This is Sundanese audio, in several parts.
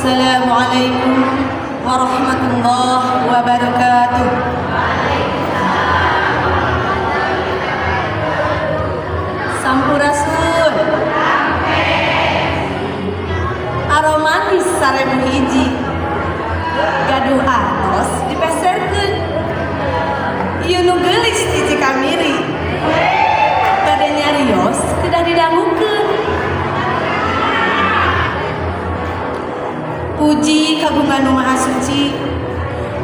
Assalamualaikum warahmatullahi wabarakatuh. Sampurasun. Aromanis 1000 hiji. Gaduh artos dipeserkeun. Ieu nu geulis ti Cikamiri. Bade nyarios kedah didangukeun. Puji kagungan Nu Maha Suci,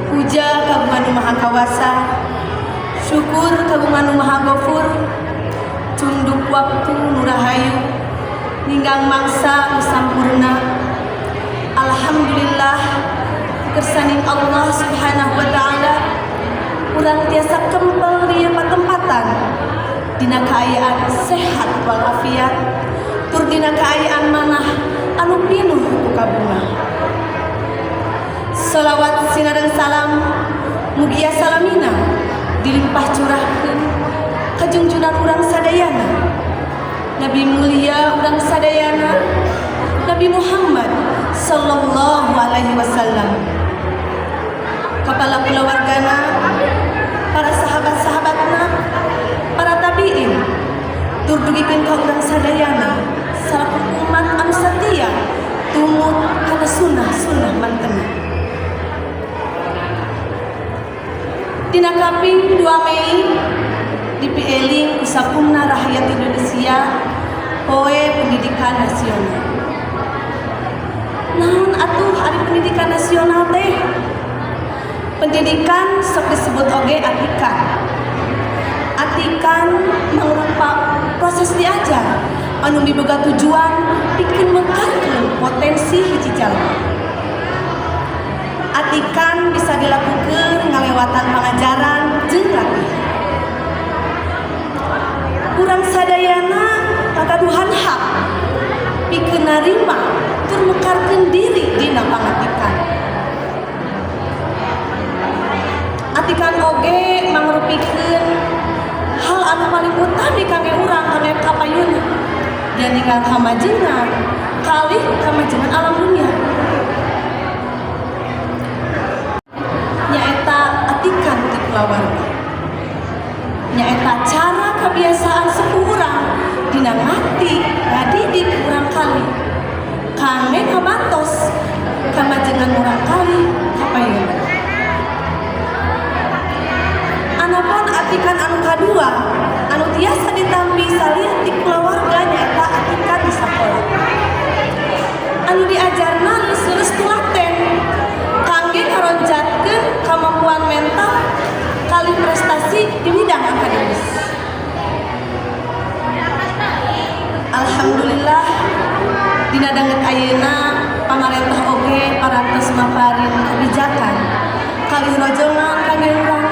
puja kagungan Nu Maha Kawasa, syukur kagungan Nu Maha Gofur, cunduk waktu nu rahayu, ninggang mangsa nu sampurna. Alhamdulillah, kersaning Allah Subhanahu wa Ta'ala, urang tiasa kempel di patempatan dina kaayaan sehat walafiat, tur dina kaayaan manah anu pinuh ku kabungah. Salawat sinareng salam mugia salamina dilimpah curahkeun ka junjunan urang sadayana, Nabi mulia urang sadayana, Nabi Muhammad sallallahu alaihi wasallam, kepala kulawargana, para sahabat-sahabatna, para tabiin, tur dugikeun ka urang sadayana salaku umat anu satia tumut kana sunnah-sunnah mantena. Dina kaping 2 Mei dipieling ku sakumna rakyat Indonesia Poe Pendidikan Nasional. Naon atuh ari pendidikan nasional teh? Pendidikan sok disebut oge atikan. Atikan mangrupa proses diajar anu miboga tujuan pikeun mekarkeun potensi hiji jalma. Atikan bisa dilakukan ngalewatan pengajaran jeung latihan. Urang sadayana kagaduhan hak pikeun narima tur mekarkeun diri dina pangatikan. Atikan oge mangrupikeun hal anu paling utami kangge urang, kangge kapayunna, dan ninggal kamajengan kalih kamajengan alam dunia, nyaeta atikan ti kulawarga, nyaeta cara kebiasaan sepuh urang dina ngati ngadidik urang kali kangge ngabantos kamajengan urang kali kapayunna. Anapun atikan anu kadua anu tiasa ditampi salian ti kulawarga nyaeta atikan di sakola anu diajarna lulus tulaten kangge ngaronjatkeun kemampuan mental kali prestasi di bidang akademis. Alhamdulillah, dina danget ayeuna pamarentah oge parantos maparin kebijakan kalih rojongan kangge urang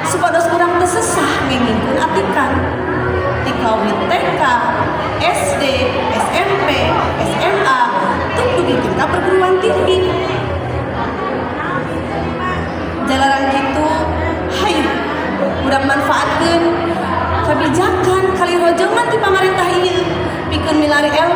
supados urang teu sesah ngengingkeun atikan ti kawit TK, SD, SMP, SMA, tur dugikeun ka perguruan tinggi. Jalaran kitu, hayu urang manfaatkeun kebijakan kali rojongan ti pamarentah ieu pikeun milari ilmu.